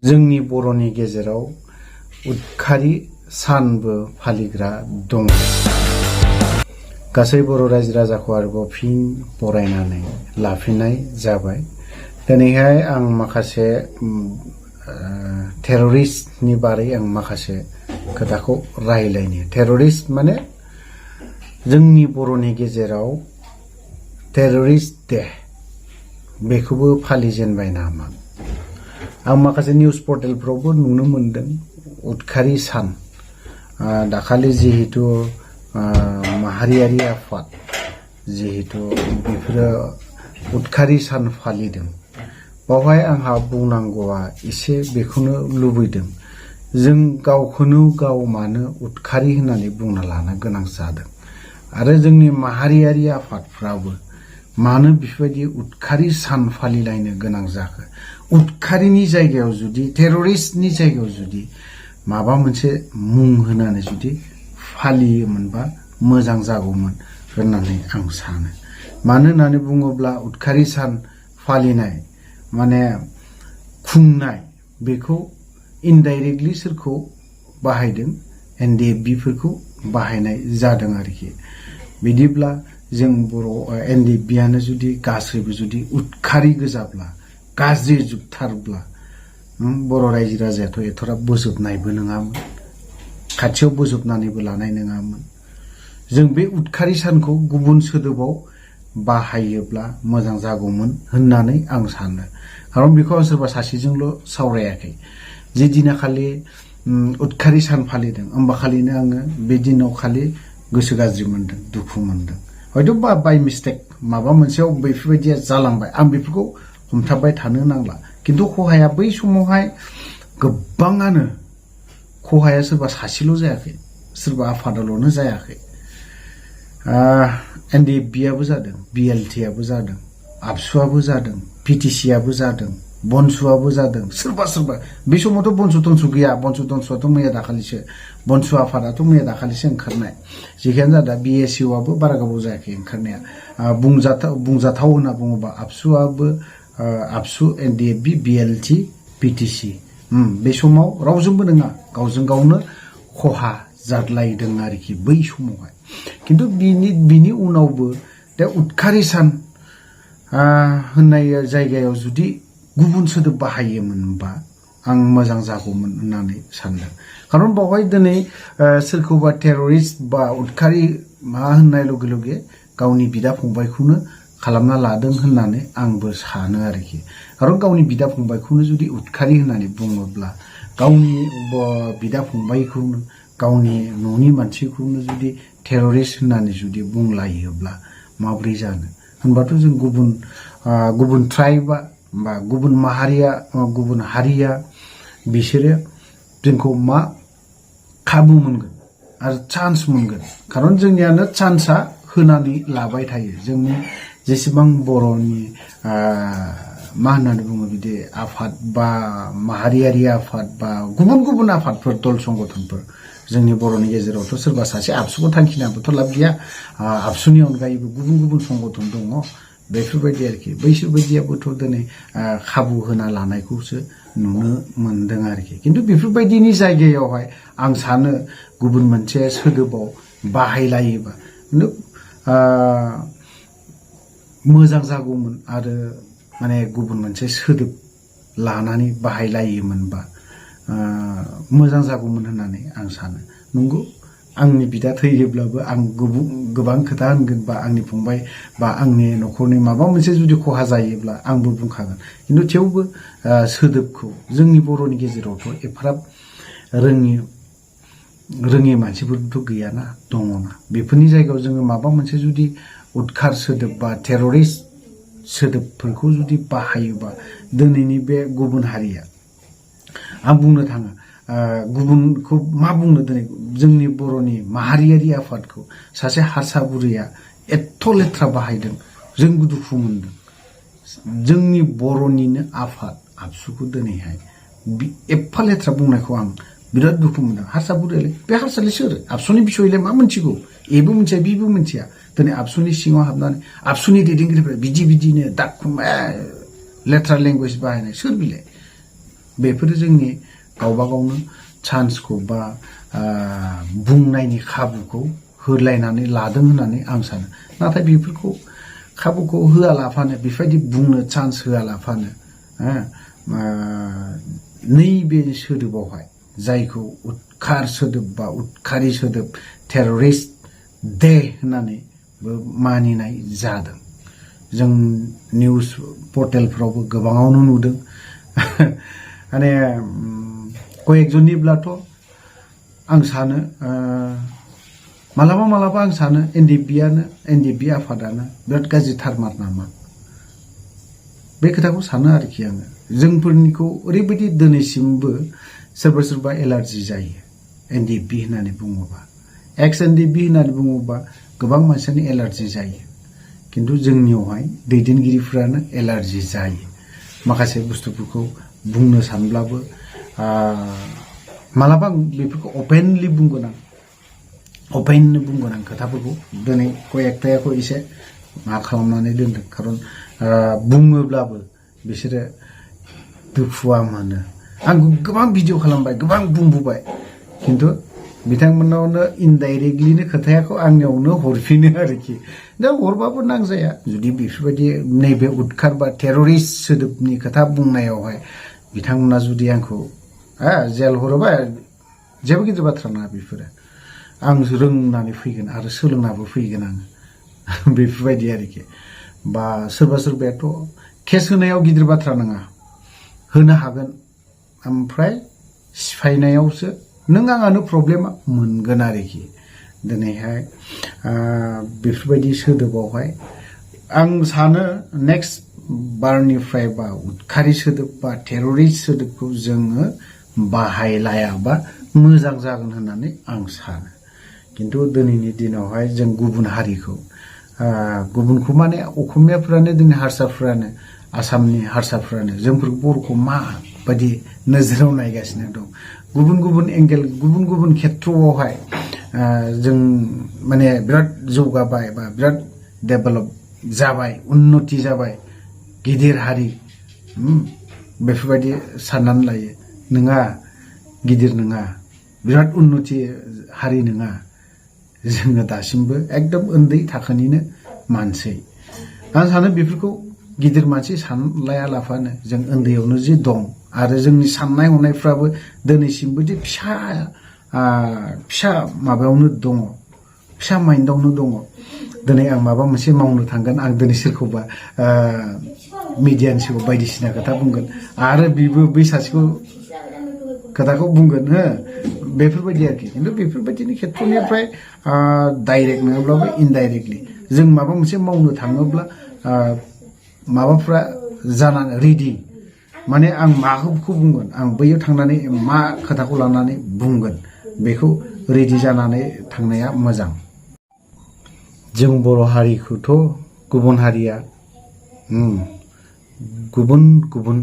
जोंनि बर'नि गेजेराव उदखारि सानबो फालिग्रा दं। गासै बर' रायजो राजाखौ आरोबाव फिन बरायनानै लाफिननाय जाबाय। दिनैहाय आं माखासे टेररिस्टनि बारै आं माखासे खोथाखौ रायलायनो। टेररिस्ट माने जोंनि बर'नि गेजेराव टेररिस्ट डे बेखौबो फालिजेनबाय नामा? आं माखासे निउज पर्टेलफ्रावबो नुनो मोनदों उदखारि सान। दाखालि जिहेतु mahariari afad जिहेतु बेफोरो udkari सान फालिदों। बावहाय आंहा बुंनांगौआ एसे बेखौनो लुबैदों, जों गावखौनो गाव मानो उदखारि होननानै बुंना लानो गोनां जादों आरो जोंनि mahariari afadफ्राबो मानो बेफोरबायदि उदखारि सान फालिलायनो गोनां जाखो? उदखारिनि जायगायाव जुदि टेररिस्टनि जायगायाव जुदि माबा मोनसे मुं होनानै जुदि फालियोमोनबा मोजां जागौमोन होननानै आं सानो। मानो होननानै बुङोब्ला उदखारि सान फालिनाय माने खुंनाय बेखौ इनडाइरेक्टलि सोरखौ बाहायदों? एनडिएफबिफोरखौ बाहायनाय जादों आरोखि। बिदिब्ला जों बर' एनडिएफबियानो जुदि गासैबो जुदि उदखारि गोजाब्ला, गाज्रि जुगथारब्ला बर' रायजो राजायाथ' एथ'राब बोजबनायबो नङामोन, खाथियाव बोजबनानैबो लानाय नङामोन। जों बे उदखारि सानखौ गुबुन सोदोबाव बाहायोब्ला मोजां जागौमोन होननानै आं सानो। खारन बेखौ आं सोरबा सासेजोंल' सावरायाखै। जे दिना खालि उदखारि सान फालिदों होमबा खालिनो आङो बे दिनाव खालि गोसो गाज्रि मोनदों, दुखु मोनदों। हयथ' बाय मिस्टेक माबा मोनसेयाव बेफोरबायदिया जालांबाय, आं बेफोरखौ हमथाबबाय थानो नांला। खिन्थु खहाया बै समावहाय गोबाङानो, खहाया सोरबा सासेल' जायाखै, सोरबा आफादाल'नो जायाखै। एनडिएफबियाबो जादों, बिएलटिआबो जादों, आबसुआबो जादों, पिटिसिआबो जादों, बनसुआबो जादों, सोरबा सोरबा। बे समावथ' बनसु तनसु गैया, बनसु तनसुआथ' मैया दाखालिसो, बनसु आफादाथ' मैया दाखालिसो ओंखारनाय। जेखियानो जादा बिएसइउआबो बारा गोबाव जायाखै ओंखारनाया। बुंजाथाव होनना बुङोबा आबसुआबो, आबसु, एनडिएफबि, बिएलटि, पिटिसि बे समाव रावजोंबो नङा, गावजों गावनो खहा जादलायदों आरोखि बै समावहाय। खिन्थु बिनि उनावबो दा उदखारि सान होननाय जायगायाव जुदि गुबुन सोदोब बाहायोमोनबा आं मोजां जागौमोन होननानै सानदों। खारन बावहाय दिनै सोरखौबा टेररिस्ट बा उदखारि मा होननाय लगे लगे गावनि बिदा फंबायखौनो खालामना लादों होननानै आंबो सानो आरोखि। खारन गावनि बिदा फंबायखौनो जुदि उदखारि होननानै बुङोब्ला, गावनि बिदा फंबायखौनो, गावनि न'नि मानसिखौनो जुदि टेररिस्ट होननानै जुदि बुंलायोब्ला माब्रै जानो? होनबाथ' जों गुबुन ट्राइबा बा गुबुन माहारिया, गुबुन हारिया बिसोरो जोंखौ मा खाबु मोनगोन आरो चान्स मोनगोन? खारन जोंनियानो चान्सआ होनानै लाबाय थायो। जोंनि जेसेबां बर'नि मा होननानै बुङो बिदि आफाद बा mahariari आफाद बा गुबुन गुबुन आफादफोर, दल संगठनफोर जोंनि बर'नि गेजेरावथ' सोरबा सासे आबसुखौ थांखिनाबोथ' लाब गैया। आबसुनि अनगायैबो गुबुन गुबुन संगठन दङ। बेफोरबायदि आरोखि। बैसोरबायदियाबोथ' दिनै खाबु होना लानायखौसो नुनो मोनदों आरोखि। खिन्थु बेफोरबायदिनि जायगायावहाय आं सानो गुबुन मोनसे सोदोबाव बाहायलायोबा मोजां जागौमोन आरो माने गुबुन मोनसे सोदोब लानानै बाहायलायोमोनबा मोजां जागौमोन होननानै आं सानो। नंगौ, आंनि बिदा थैयोब्लाबो आं गोबां खोथा होनगोन, बा आंनि फंबाय बा आंनि न'खरनि माबा मोनसे जुदि खहा जायोब्ला आंबो बुंखागोन। खिन्थु थेवबो सोदोबखौ जोंनि बर'नि गेजेरावथ' एफाराब रोङि मानसिफोरथ' गैयाना, दङना। बेफोरनि जायगायाव जोङो माबा मोनसे जुदि उदखार सोदोब बा टेररिस्ट सोदोबफोरखौ जुदि बाहायोबा दिनैनि बे गुबुन हारिया, आं बुंनो थाङा गुबुनखौ मा बुंनो, दिनै जोंनि बर'नि mahariari आफादखौ सासे हारसा बुरैया एथ' लेथ्रा बाहायदों, जों दुखु मोनदों। जोंनि बर'निनो आफाद आबसुखौ दिनैहाय एफा लेथ्रा बुंनायखौ आं बिराद दुखु मोनदों। हारसा बुरैयालाय, बे हारसालाय सोर? आबसुनि बिसयलाय मा मोनथिगौ? एबो मिथिया, बिबो मिथिया। दिनै आबसुनि सिङाव हाबनानै आबसुनि दैदेनगिरिफोरा बिदिनो लेथ्रा लेंगुवेज बाहायनाय, सोर बिलाय? बेफोरो जोंनि गावबा गावनो चान्सखौ बा बुंनायनि खाबुखौ होलायनानै लादों होननानै आं सानो नाथाय बेफोरखौ खाबुखौ होआलाफानो बेबायदि बुंनो चान्स होआलाफानो नैबे सोदोबावहाय जायखौ उदखार सोदोब बा उदखारि सोदोब टेररिस्ट दे होननानैबो मानिनाय जादों जों निउज पर्टेलफ्रावबो गोबाङावनो नुदों माने कयेकजननिब्लाथ' आं सानो मालाबा आं सानो एनडिएफबि आफादानो बिराद गाज्रिथारमार नामा बे खोथाखौ सानो आरोखि आङो जोंफोरनिखौ ओरैबायदि दिनैसिमबो सोरबा एलार्जि जायो एनडिएफबि होननानै बुङोबा एक्स एनडिएफबि होननानै बुङोबा गोबां मानसियानो एलार्जि जायो किन्तु जोंनियावहाय दैदेनगिरिफ्रानो एलार्जि जायो माखासे बुस्थुफोरखौ बुंनो सानब्लाबो मालाबा आं बेफोरखौ अपेनलि बुंगोन आं खोथाफोरखौ दिनै कयेकटाखौ एसे मा खालामनानै दोनदों खारन बुङोब्लाबो बिसोरो दुखुआ मोनो आं गोबां भिडिअ खालामबाय गोबां बुंबोबाय किन्तु बिथांमोनावनो इनडाइरेक्टलिनो खोथायाखौ आंनियावनो हरफिनो आरोखि दा हरबाबो नांजाया जुदि बेफोरबायदि नैबे उदखार बा टेररिस्ट सोदोबनि खोथा बुंनायावहाय बिथांमोना जुदि आंखौ जेल हरोबा जेबो गिदिर बाथ्रा नङा बेफोरो आं रोंनानै फैगोन आरो सोलोंनाबो फैगोन आङो बेफोरबायदि आरोखि बा सोरबायाथ' केस होनायाव गिदिर बाथ्रा नङा होनो हागोन ओमफ्राय सिफायनायावसो नों आंहानो प्रब्लेमा मोनगोन आरोखि दिनैहाय बेफोरबायदि सोदोबावहाय आं सानो नेक्स्ट बारनिफ्राय बा उदखारि सोदोब बा टेररिस्ट सोदोबखौ जोङो बाहायलायाबा मोजां जागोन होननानै आं सानो किन्तु दिनैनि दिनावहाय जों गुबुन हारिखौ गुबुनखौ माने असमियाफ्रानो दिनै हारसाफ्रानो आसामनि हारसाफ्रानो जोंफोर बर'खौ माबायदि नोजोराव नायगासिनो दं गुबुन एंगेल गुबुन खेथ्रआवहाय जों माने बिराद जौगाबाय बा बिराद डेभेलप जाबाय उन्नति जाबाय गिदिर हारि बेफोरबायदि साननानै लायो नङा गिदिर नङा बिराद उन्नति हारि नङा जोङो दासिमबो एकदम उन्दै थाखोनिनो मानसि आं सानो बेफोरखौ गिदिर मानसि सानलायालाफानो जों उन्दैयावनो जे दं आरो जोंनि साननाय हनायफ्राबो दिनैसिमबो जे फिसा माबायावनो दङ फिसा माइन्डआवनो दङ दिनै आं माबा मोनसे मावनो थांगोन आं दिनै सोरखौबा मिडियानि सिगाङाव बायदिसिना खोथा बुंगोन आरो बिबो बै सासेखौ खोथाखौ बुंगोन बेफोरबायदि आरोखि किन्तु बेफोरबायदिनि खेथ्रनिफ्राय डाइरेक्ट नङाब्लाबो इनडाइरेक्टलि जों माबा मोनसे मावनो थाङोब्ला माबाफ्रा जानानै रेडि माने आं माखौ बुंगोन आं बैयाव थांनानै मा खोथाखौ लानानै बुंगोन बेखौ रेडि जानानै थांनाया मोजां जों बर' हारिखौथ' गुबुन हारिया गुबुन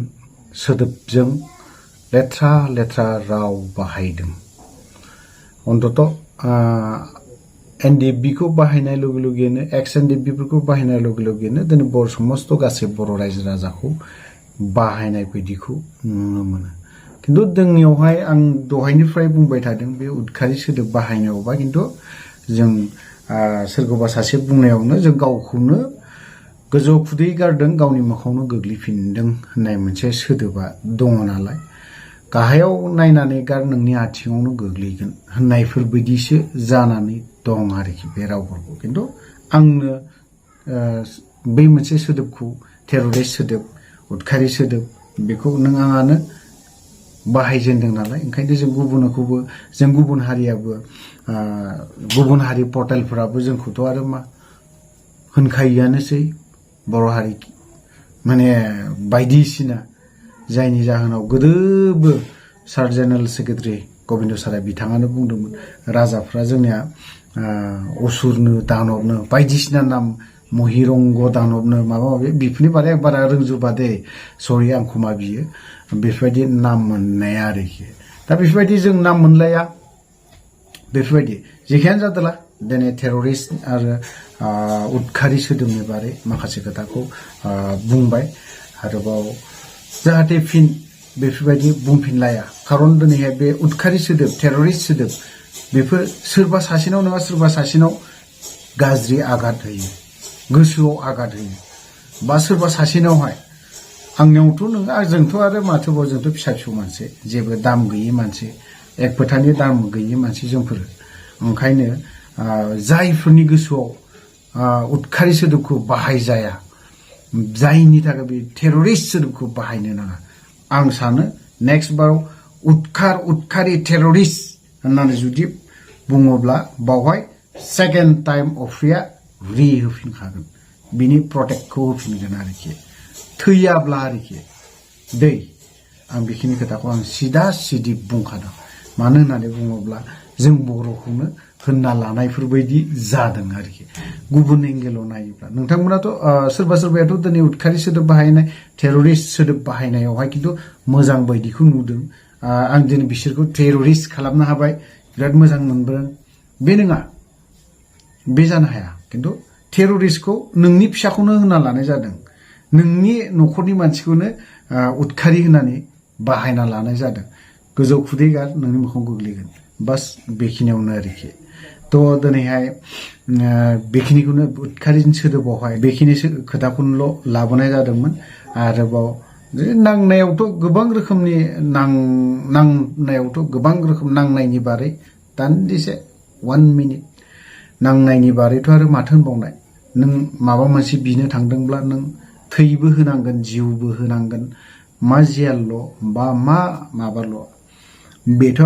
सोदोबजों लेथ्रा राव बाहायदों अन्तत एनडिएफबिखौ बाहायनाय लोगो लोगोनो एक्स एनडिएफबिफोरखौ बाहायनाय लोगो लोगोनो दिनै बर' समस्त गासै बर' रायजो राजाखौ बाहायनाय बायदिखौ नुनो मोनो किन्तु जोंनियावहाय आं दहायनिफ्राय बुंबाय थादों बे उदखारि सोदोब बाहायनायावबा किन्तु जों सोरखौबा सासे बुंनायावनो जों गावखौनो गोजौ खुदै गारदों गावनि मोखाङावनो गोग्लैफिनदों होननाय मोनसे सोदोबा दङ नालाय गाहायाव नायनानै गार नोंनि आथिङावनो गोग्लैगोन होननायफोर बायदिसो जानानै दं आरोखि बे रावफोरखौ किन्तु आंनो बै मोनसे सोदोबखौ टेररिस्ट सोदोब उदखारि सोदोब बेखौ नों आंहानो बाहायजेनदों नालाय ओंखायनो जों गुबुन हारियाबो गुबुन हारि पर्टेलफोराबो जोंखौथ' आरो मा होनखायोआनोसै बर' हारि माने बायदिसिना जायनि जाहोनाव गोदोबो सार जेनेरेल सेक्रेटारि गबिन्द सारा बिथाङानो बुंदोंमोन राजाफ्रा जोंनिया असुरनो दानबनो बायदिसिना नाम महिरंग दानबनो माबा माबि बेफोरनि बारै आं बारा रोंजोबा दे सरि आं खमा बियो बेफोरबायदि नाम मोननाया आरोखि दा बेफोरबायदि जों नाम मोनलाया बेफोरबायदि जेखियानो जादोला दिनै टेररिस्ट आरो उदखारि सोदोबनि बारै माखासे खोथाखौ बुंबाय आरोबाव जाहाथे फिन बेफोरबायदि बुंफिनलाया खारन दिनैहाय बे उदखारि सोदोब टेररिस्ट सोदोब बेफोर सोरबा सासेनाव नङा सोरबा सासेनाव गाज्रि आघात होयो गोसोआव आघात होयो बा सोरबा सासेनावहाय आंनियावथ' नङा जोंथ' आरो माथोबाव जोंथ' फिसा फिसौ मानसि जेबो दाम गैयि मानसि एक फोथानि दाम गैयि मानसि जोंफोर ओंखायनो जायफोरनि गोसोआव उदखारि सोदोबखौ बाहायजाया जायनि थाखाय बे टेररिस्ट सोदोबखौ बाहायनो नाङा आं सानो नेक्स्ट बाराव उदखारि टेररिस्ट होननानै जुदि बुङोब्ला बावहाय सेकेन्ड टाइम अफ्रिया रि होफिनखागोन बिनि प्रटेक्टखौ होफिनगोन आरोखि थैयाब्ला आरोखि दै आं बेखिनि खोथाखौ आं सिदा सिदि बुंखादों मानो होननानै बुङोब्ला जों बर'खौनो होनना लानायफोरबायदि जादों आरोखि गुबुन एंगेलाव नायोब्ला नोंथांमोनाथ' सोरबा सोरबायाथ' दिनै उदखारि सोदोब बाहायनाय टेररिस्ट सोदोब बाहायनायावहाय खिन्थु मोजां बायदिखौ नुदों आं दिनै बिसोरखौ टेररिस्ट खालामनो हाबाय बिराद मोजां मोनदों बे नङा बे जानो हाया खिन्थु टेररिस्टखौ नोंनि फिसाखौनो होनना लानाय जादों नोंनि न'खरनि मानसिखौनो उदखारि होननानै बाहायना लानाय जादों गोजौ खुदै गार नोंनि मोखां गोग्लैगोन बास बेखिनियावनो आरोखि थ' दिनैहाय बेखिनिखौनो उदखारि सोदोबावहाय बेखिनि खोथाखौनोल' लाबोनाय जादोंमोन आरोबाव नांनायावथ' गोबां रोखोमनि नांनायावथ' गोबां रोखोम नांनायनि बारै दान्दिसे 1 मिनिट नांनायनि बारैथ' आरो माथो होनबावनाय नों माबा मोनसे बिनो थांदोंब्ला नों थैबो होनांगोन जिउबो होनांगोन मा जियाल' बा मा माबाल' बेथ'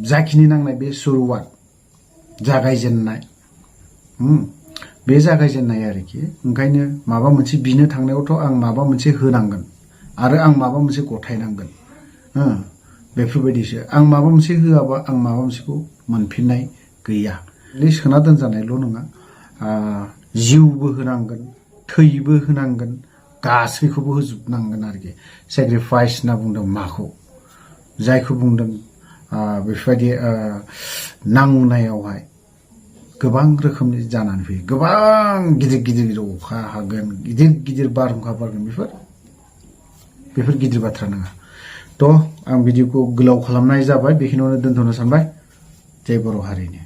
जाखिनि नांनाय बे सुरुवात जागायजेननाय बे जागायजेननाय आरोखि ओंखायनो माबा मोनसे बिनो थांनायावथ' आं माबा मोनसे होनांगोन आरो आं माबा मोनसे गथायनांगोन बेफोरबायदिसो आं माबा मोनसे होआबा आं माबा मोनसेखौ मोनफिननाय गैया बे सोना दोनजानायल' नङा जिउबो होनांगोन थैबो होनांगोन गासैखौबो होजोबनांगोन आरोखि सेक्रिफाइस होनना बुंदों माखौ जायखौ बुंदों बेफोरबायदि नांनायावहाय गोबां रोखोमनि जानानै फैयो गोबां गिदिर गिदिर अखा हागोन गिदिर गिदिर बारहुंखा बारगोन बेफोर गिदिर बाथ्रा नङा थ' आं भिडिअखौ गोलाव खालामनाय जाबाय बेखिनियावनो दोनथ'नो सानबाय जय बर' हारिनि